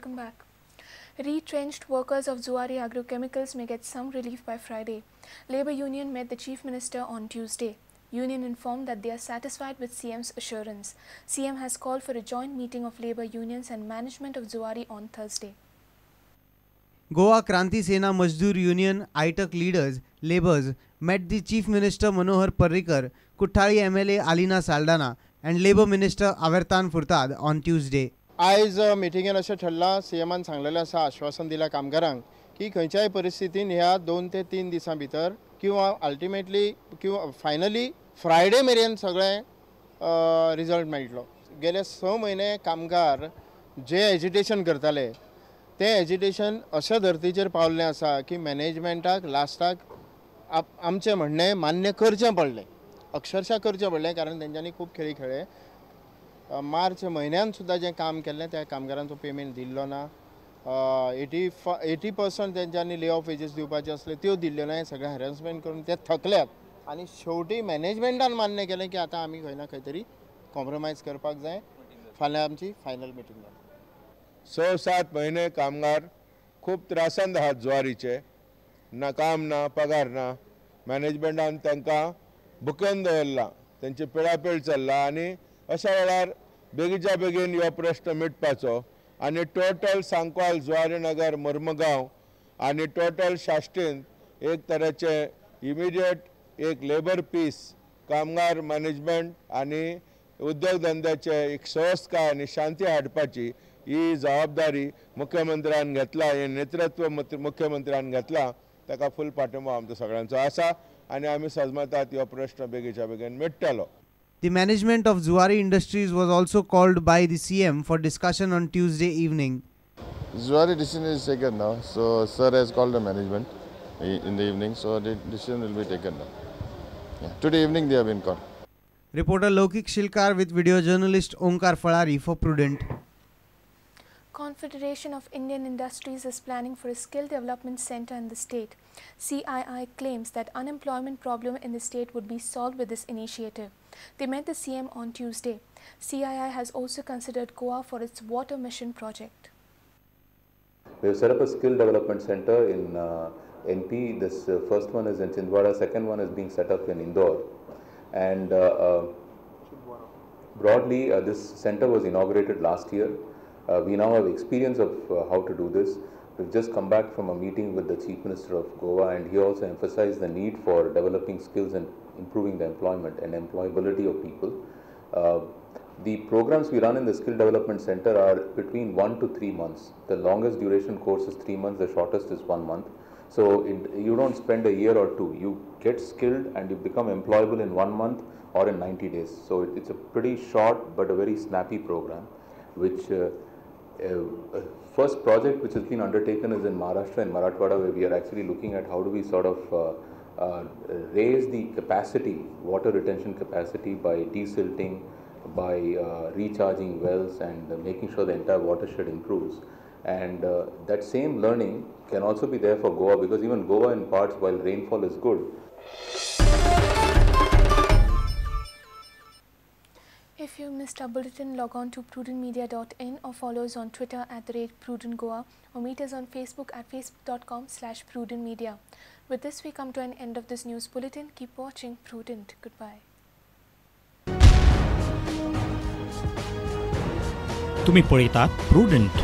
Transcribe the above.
Welcome back. Retrenched workers of Zuari Agrochemicals may get some relief by Friday. Labour Union met the Chief Minister on Tuesday. Union informed that they are satisfied with CM's assurance. CM has called for a joint meeting of labour unions and management of Zuari on Thursday. Goa Kranti Sena Mazdoor Union ITUC leaders, labours met the Chief Minister Manohar Parrikar, Kuthali MLA Alina Saldana and Labour Minister Avertan Furtad on Tuesday. आयज मिटिंगेन अशें ठरलां, सीएमान सांगलेलें आसा, आश्वासन दिलां कामगारांक की खंयच्याय परिस्थितीन ह्या 2 ते 3 दिसां भितर किंवा अल्टिमेटली किंवा फायनली फ्रायडे मेरेन सगळें रिजल्ट मेळटलो. गेले 6 म्हयने कामगार जे एजिटेशन करताले तें एजिटेशन अशा धर्तीचेर पावल्लें आसा की मॅनेजमेंटाक लास्टाक आमचें म्हणणें मान्य करचें पडलें, अक्षरशा करचें पडलें, कारण तेंच्यांनी खूब खेळी खेळ्ळे. मार्च म्हयन्यान सुद्दां जें काम केल्लें त्या कामगारांचो पेमेंट दिल्लो ना. 80% तेंच्यांनी ले ऑफ वेजीस दिवपाचे आसले त्यो दिल्ल्यो ना. हें सगळें हॅरेसमेंट करून ते थकल्यात आनी शेवटी मॅनेजमेंटान मान्य केलें की आतां आमी खंय ना खंय तरी कॉम्प्रोमायज करपाक जाय. फाल्यां आमची फायनल मिटींग जाली. 6-7 म्हयने कामगार खूब त्रासान आहात जुवारीचे, ना काम ना पगार ना. मॅनेजमेंटान तांकां बुकेन दवरलां, तेंची पिळापीळ चल्ला आनी अशा वेळार बेगीच्या बेगीन हो प्रश्न मिटपाचो आनी टोटल सांकवाल, जुवारीनगर, मर्मगांव आनी टोटल साश्टीन एक तरेचे इमिडिएट एक लेबर पीस, कामगार मॅनेजमेंट आनी उद्योगधंद्याचे एक सवस्काय आनी शांती हाडपाची ही जबाबदारी मुख्यमंत्र्यान घेतला, हें नेतृत्व मुख्यमंत्र्यान घेतला, ताका फूल पाठिंबो आमचो सगळ्यांचो आसा आनी आमी सजमतात हो प्रश्न बेगीच्या बेगीन मिट्टलो. The management of Zuari Industries was also called by the CM for discussion on Tuesday evening. Zuari decision is taken now, so sir has called the management in the evening, so the decision will be taken now. Yeah. Today evening they have been called. Reporter Lokik Shilkar with video journalist Omkar Falari for Prudent. Confederation of Indian Industries is planning for a skill development center in the state. CII claims that unemployment problem in the state would be solved with this initiative. They met the CM on Tuesday. CII has also considered Goa for its water mission project. We have set up a skill development center in NP. This first one is in Chhindwara, second one is being set up in Indore. And broadly, this center was inaugurated last year. We now have experience of how to do this. We've just come back from a meeting with the Chief Minister of Goa, and he also emphasized the need for developing skills and improving the employment and employability of people. The programs we run in the Skill Development Center are between 1 to 3 months. The longest duration course is 3 months, the shortest is 1 month. So you don't spend a year or two. You get skilled and you become employable in 1 month or in 90 days. So it's a pretty short but a very snappy program, which first project which has been undertaken is in Maharashtra, in Marathwada, where we are actually looking at how do we sort of raise the capacity, water retention capacity, by desilting, by recharging wells and making sure the entire watershed improves. And that same learning can also be there for Goa, because even Goa in parts, while rainfall is good. If you missed our bulletin, log on to prudentmedia.in or follow us on Twitter at @prudentgoa or meet us on Facebook at facebook.com/prudentmedia. With this, we come to an end of this news bulletin. Keep watching Prudent. Goodbye. तुम्ही पळयतात prudent.